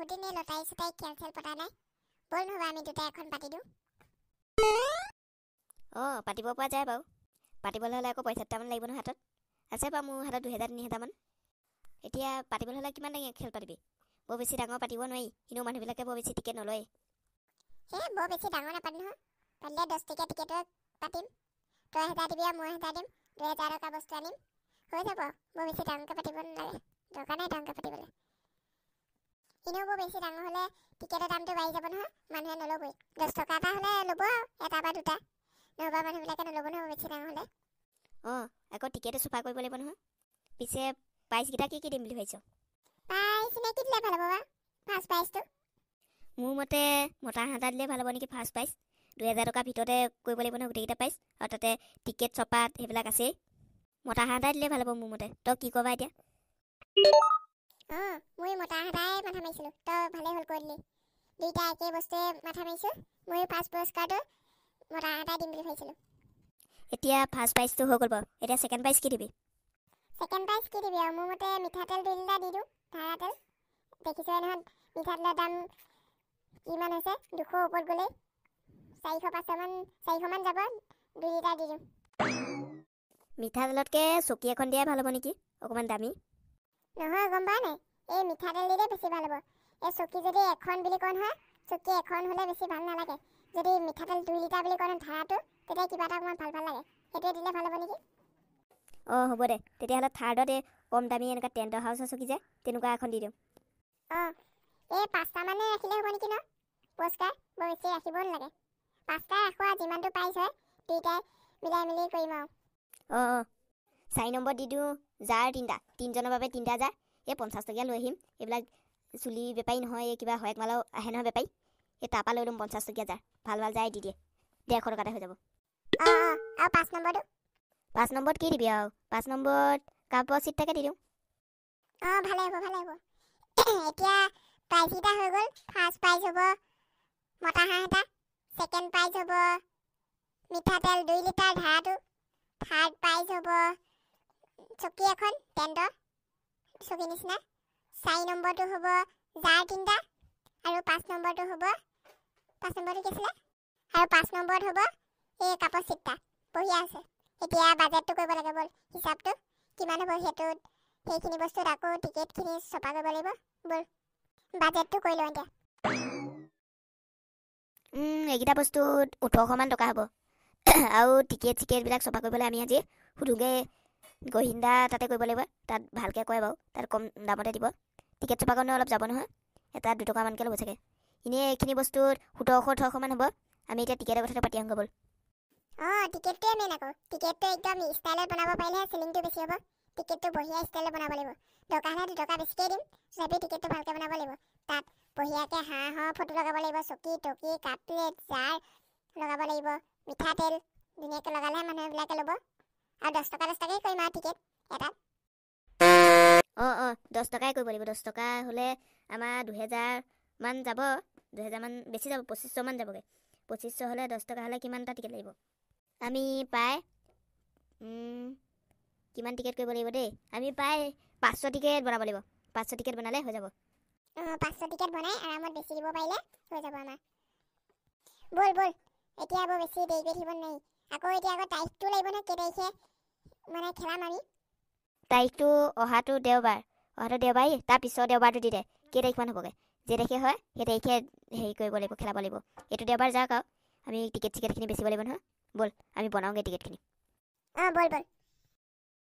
বহুত দিন এই লটাৰী চটাৰী খেল চেল পতা নাই। ব'ল নহ'বা আমি দুটাই এখন পাতি দিওঁ। অঁ, পাতিব পৰা যায় বাৰু। পাতিবলৈ হ'লে আকৌ পইচা দুটামান লাগিব নহয় হাতত। আছে বাৰু মোৰ হাতত 2000 3000মান। এতিয়া পাতিবলৈ হ'লে কিমান ডাঙৰ খেল পাতিবি? বৰ বেছি ডাঙৰ পাতিব নোৱাৰি, এনেও মানুহবিলাকে বৰ বেছি টিকেট নলয়। সেই বৰ বেছি ডাঙৰ নাপাতো নহয়, পাতিলে 10 টকীয়া টিকেটৰ পাতিম। তই 1000 দিবি আৰু মই 1000 দিম, 2000 টকা বস্তু আনিম, হৈ যাব। বৰ বেছি ডাঙৰকৈ পাতিব নালাগে, দৰকাৰ নাই ডাঙৰকৈ পাতিবলৈ। এনেও বৰ বেছি ডাঙৰ হ'লে টিকেটৰ দামটো বাঢ়ি যাব নহয়, মানুহে নল'বই। 10 টকা এটা হ'লে ল'ব আৰু এটা বা দুটা, নহ'বা মানুহবিলাকে নল'ব নহয় বেছি ডাঙৰ হ'লে। অঁ, আকৌ টিকেটো চফা কৰিব লাগিব নহয়। পিছে প্ৰাইজকেইটা কি কি দিম বুলি ভাবিছ? প্ৰাইজ এনে কি দিলে ভাল হ'ব বাৰু ফাৰ্ষ্ট প্ৰাইজটো? মোৰ মতে মতা হাঁহ এটা দিলে ভাল হ'ব নেকি ফাৰ্ষ্ট প্ৰাইজ। 2000 টকাৰ ভিতৰতে কৰিব লাগিব নহয় গোটেইকেইটা প্ৰাইজ, আৰু তাতে টিকেট চপাত সেইবিলাক আছেই। মতা হাঁহ এটা দিলে ভাল হ'ব মোৰ মতে। তই কি ক'বা এতিয়া? অঁ, ময়ো মতা হাঁহ এটাই মাথা মাৰিছিলোঁ, তই ভালেই হ'ল কৈ দিলি। দুইটা একেই বস্তুৱে মাথা মাৰিছোঁ। ময়ো ফাৰ্ষ্ট পুৰস্কাৰটো মতা হাঁহ এটাই দিম বুলি ভাবিছিলোঁ। এতিয়া ফাৰ্ষ্ট প্ৰাইজটো হৈ গ'ল বাৰু, এতিয়া ছেকেণ্ড প্ৰাইজ কি দিবি? ছেকেণ্ড প্ৰাইজ কি দিবি আৰু? মোৰ মতে মিঠাতেল 2 লিটাৰ দি দিওঁ, ধাৰা তেল। দেখিছই নহয় মিঠাতেলৰ দাম কিমান হৈছে, 200 ওপৰত গ'লেই 400 500মান, 400মান যাব, 2 লিটাৰ দি দিওঁ। মিঠাতেলতকৈ চকী এখন দিয়াই ভাল হ'ব নেকি, অকণমান দামী। নহয়, গম পাৱ নাই, এই মিঠাতেল দিলে বেছি ভাল হ'ব। এই চকী যদি এখন বুলি কওঁ নহয়, চকী এখন হ'লে বেছি ভাল নালাগে। যদি মিঠাতেল 2 লিটাৰ বুলি কওঁ নহয় ধাৰাটো, তেতিয়া কিবা এটা অকণমান ভাল ভাল লাগে। সেইটোৱে দিলে ভাল হ'ব নেকি? অঁ, হ'ব দে তেতিয়াহ'লে। থাৰ্ডত এই কম দামী এনেকুৱা টেণ্ট হাউচৰ চকী যে, তেনেকুৱা এখন দি দিওঁ। অঁ, এই 5টামানে ৰাখিলে হ'ব নেকি ন পুৰস্কাৰ? বৰ বেছি ৰাখিব নালাগে, 5টা ৰাখোঁ আৰু যিমানটো প্ৰাইজ হয় দুইটাই মিলাই মিলি কৰিম আৰু। অঁ অঁ, 4 নম্বৰ দি দিওঁ জাৰ 3টা, তিনিজনৰ বাবে 3টা জাৰ। এই 50 টকীয়া লৈ আহিম, এইবিলাক চুলি বেপাৰী নহয়, এই কিবা হৰেক মালাও আহে নহয় বেপাৰী, এই তাৰপৰা লৈ ল'ম 50 টকীয়া জাৰ। ভাল ভাল জাৰে দি দিয়ে, 150 টকাতে হৈ যাব। অঁ অঁ, আৰু 5 নম্বৰটো? 5 নম্বৰত কি দিবি আৰু? 5 নম্বৰত কাপৰ চিটটাকে দি দিওঁ। অঁ, ভালে হ'ব, ভালে হ'ব। এতিয়া প্ৰাইজকেইটা হৈ গ'ল। ফাৰ্ষ্ট প্ৰাইজ হ'ব মতা হাঁহ এটা, ছেকেণ্ড প্ৰাইজ হ'ব মিঠাতেল 2 লিটাৰ ধাৰাটো, থাৰ্ড প্ৰাইজ হ'ব চকী এখন টেণ্টৰ চকী নিচিনা, 4 নম্বৰটো হ'ব জাৰ 3টা, আৰু 5 নম্বৰটো হ'ব, 5 নম্বৰটো কি আছিলে? আৰু 5 নম্বৰত হ'ব এই কাপৰ চিটটা। বঢ়িয়া আছে। এতিয়া বাজেটটো কৰিব লাগে, ব'ল হিচাপটো কিমান হ'ব সেইটোত, সেইখিনি বস্তুত আকৌ টিকেটখিনি চপা কৰিব লাগিব। ব'ল বাজেটটো কৰি লওঁ এতিয়া। এইকেইটা বস্তুত 1800মান টকা হ'ব। আৰু টিকেট চিকেটবিলাক চফা কৰিবলৈ আমি আজি সুধোগৈ গহিন্দা তাতে কৰিব লাগিব, তাত ভালকৈ কয় বাৰু, তাত কম দামতে দিব। টিকেট চফা কৰোঁতে অলপ যাব নহয়, এটা 2 টকামানকৈ ল'ব চাগে। এনেই এইখিনি বস্তুত 1700 1800মান হ'ব। আমি এতিয়া টিকেটৰ কথাটো পাতি আহোঁগৈ ব'ল। অঁ, টিকেটটোৱে মেইন আকৌ। টিকেটটো একদম ষ্টাইলত বনাব পাৰিলেহে চেলিংটো বেছি হ'ব। টিকেটটো বঢ়িয়া ষ্টাইলত বনাব লাগিব, দৰকাৰ হ'লে 2 টকা বেছিকৈ দিম, তথাপি টিকেটটো ভালকৈ বনাব লাগিব। তাত বঢ়িয়াকৈ হাঁহৰ ফটো লগাব লাগিব, চকী টকী কাপ প্লেট জাৰ লগাব লাগিব, মিঠাতেল ধুনীয়াকৈ লগালেহে মানুহবিলাকে ল'ব। আৰু 10 টকা 10 টকাই কৰিম আৰু টিকেট এটাত। অঁ অঁ, 10 টকাই কৰিব লাগিব। 10 টকা হ'লে আমাৰ 2000মান যাব, 2000মান বেছি যাব, 2500মান যাবগৈ। 2500 হ'লে 10 টকা হ'লে কিমানটা টিকেট লাগিব? আমি প্ৰায় কিমান টিকেট কৰিব লাগিব দেই, আমি প্ৰায় 500 টিকেট বনাব লাগিব। 500 টিকেট বনালে হৈ যাব। অঁ, 500 টিকেট বনাই আৰামত বেচি দিব পাৰিলে হৈ যাব আমাৰ। ব'ল ব'ল, এতিয়া বৰ বেছি দেৰি কৰি থাকিব নোৱাৰি। আকৌ এতিয়া আকৌ তাৰিখটো লাগিব নহয়, কেই তাৰিখে মানে খেলাম আমি? তাৰিখটো অহাটো দেওবাৰ, অহাটো দেওবাৰ, তাৰ পিছৰ দেওবাৰটো দি দে, কেই তাৰিখমান হ'বগৈ? যে তাৰিখে হয় সেই তাৰিখে হেৰি কৰিব লাগিব, খেলাব লাগিব। এইটো দেওবাৰ যাওক আৰু আমি টিকেট চিকেটখিনি বেচিব লাগিব নহয়। ব'ল আমি বনাওঁগৈ টিকেটখিনি। অঁ, ব'ল ব'ল।